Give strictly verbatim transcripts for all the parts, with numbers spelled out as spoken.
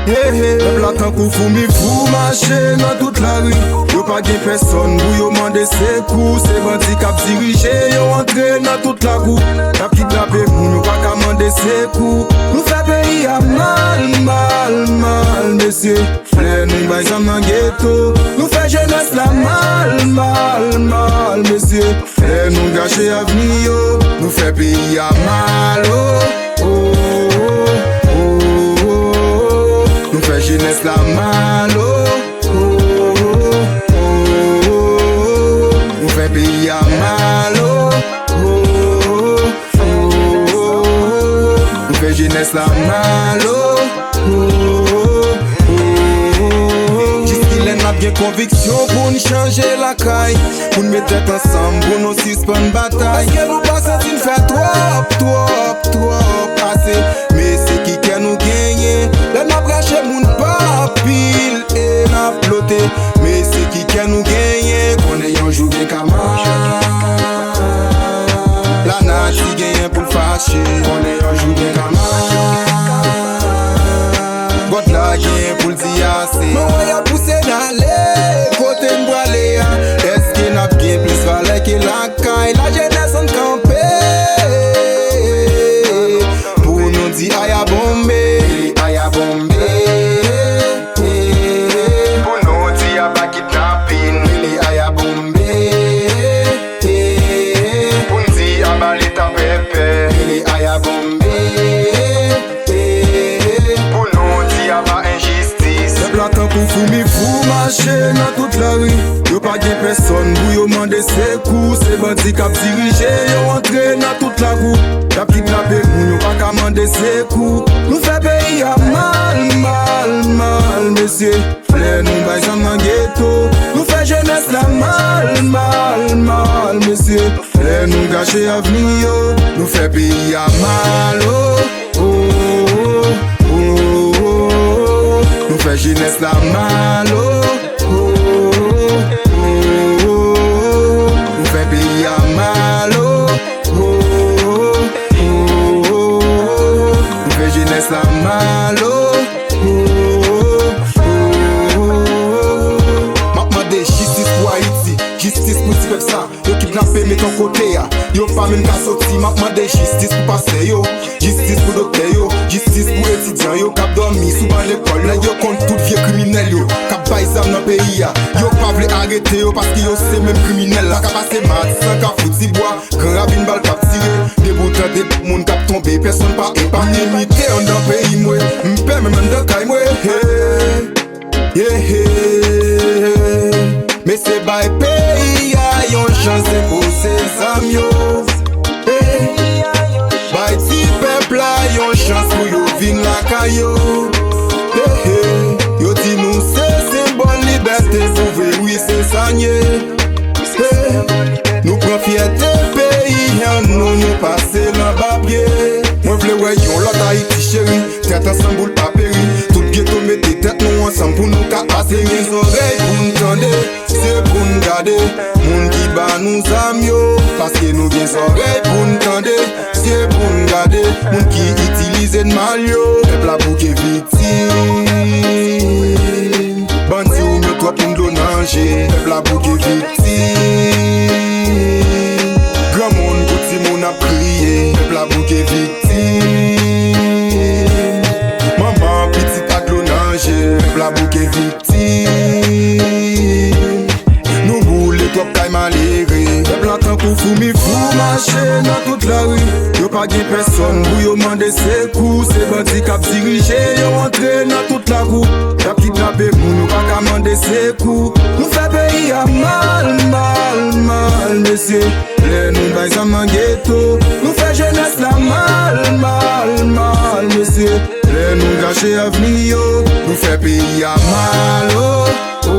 Pèp la tankou foumi fou mache nan tout lari. Yo pa gen pèsonn pou yo mande sekou. Se bandi k ap dirije yo antre nan tout lakou. Y ap kidnape moun, yo pa ka mande sekou. Nou fè peyi a mal, mal, mal, mesye. Lè nou bay zam nan geto, nou fè jenès la mal, mal, mal, mesye. Lè nou gache avni yo, nou fè peyi a mal, oh, oh, oh, oh, oh. Nou fè jenès la mal, oh, oh, oh, oh, oh. Nou fè peyi a mal, oh, oh, oh, oh, oh. Nou fè jenès la mal, oh, oh, oh, oh, oh. Jiskilè n ap gen konviksyon pou n chanje lakay? Pou n met tèt ansanm, pou nou sispann batay. Èske nou pa santi n fè twòp, twòp, twòp ase? Men se ki kè nou genyen. Lè n ap rache moun pa pil e n ap lote. Men se ki kè nou genyen. Konnen yon jou gen kama. Lanati genyen pou l fache. Konnen yon jou gen kama. God la genyen pou l di ase. Mwen wè y ap pouse n ale kote n prale a. Èske n ap gen plis valè ke lakay? Lajenès, ann kanpe pou nou di aya bonbe. Aya bonbe. Pou nou di aba kidnapin. Aya bonbe. Pou n di aba leta pèpè. Aya bonbe. Pou nou di aba enjistis. Pèp la tankou foumi fou mache nan tout lari. Yo pa gen pèsonn pou yo mande sekou. Se bandi k ap dirije yo antre nan tout lakou. Y ap kidnape moun, yo pa ka mande sekou. Nou fè peyi a mal, mal, mal, mesye. Lè nou bay zam nan geto, nou fè jenès la mal, mal, mal, mesye. Lè nou gache avni yo, nou fè peyi a mal, oh, oh, oh, oh, oh. Nou fè jenès la mal, oh, oh, oh, oh, oh. Nou fè peyi a mal, oh, oh, oh, oh, oh. Nou fè jenès la mal, oh, oh, oh, oh, oh. M ap mande jistis pou Ayiti, jistis pou ti pèp sa. Yo kidnape, met yon kote a, yo pa menm ka soti. M ap mande jistis pou pastè yo, jistis pou doktè yo, jistis pou etidyan yo k ap dòmi sou ban lekòl yo. Nèg yo konn tout vye kriminèl yo k ap bay zam nan peyi a. Yo pa vle arete yo paske yo se menm kriminèl la. Ka pase Matisan, Kafou Tibwa, Gran Ravin, bal k ap tire. Debout an debout, moun k ap tonbe, pèsonn pa epanye. M limite anndan peyi mwen, m pè menm anndan kay mwen. Hey. Yeah, yeah. Mesye, bay peyi a yon chans, depoze zam yo. Hey. Bay ti pèp la yon chans pou yo vin lakay yo. Hey, hey. Yo di nou se senbòl libète, pou vre wi se sa n ye. Hey. Nou pran fyète peyi an nou, nou pase l anba pye. Mwen vle wè yon lòt Ayiti cheri. Tèt ansanm pou l pa peri. Tout geto mete tèt nou ansanm pou nou ka ateri. Gen zòrèy pou n tande, zye pou n gade moun ki ba nou zam yo. Paske nou gen zòrèy pou n tande, zye pou n gade moun ki itilize n mal yo. Pèp la bouke viktim. Bandi ou met twòp moun dlo nan je. Pèp la bouke viktim. Granmoun kou timoun ap kriye. Pèp la bouke viktim. Manman pitit ak dlo nan je. Pèp la bouke viktim. Nou boule twòp kay malere. Pèp la tankou foumi fou mache nan tout lari. Yo pa gen pèsonn pou yo mande sekou. Se bandi k ap dirije yo antre nan tout lakou. Y ap kidnape moun, yo pa ka mande sekou. Nou fè peyi a mal, mal, mal, mesye. Lè nou bay zam nan geto, nou fè jenès la mal, mal, mal, mesye. Lè nou gache avni yo, nou fè peyi a mal, oh, oh,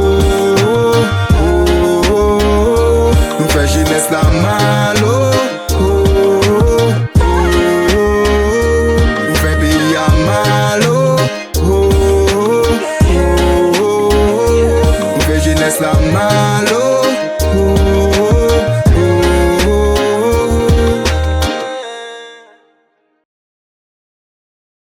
oh, oh, oh. Nou fè jenès la mal, oh.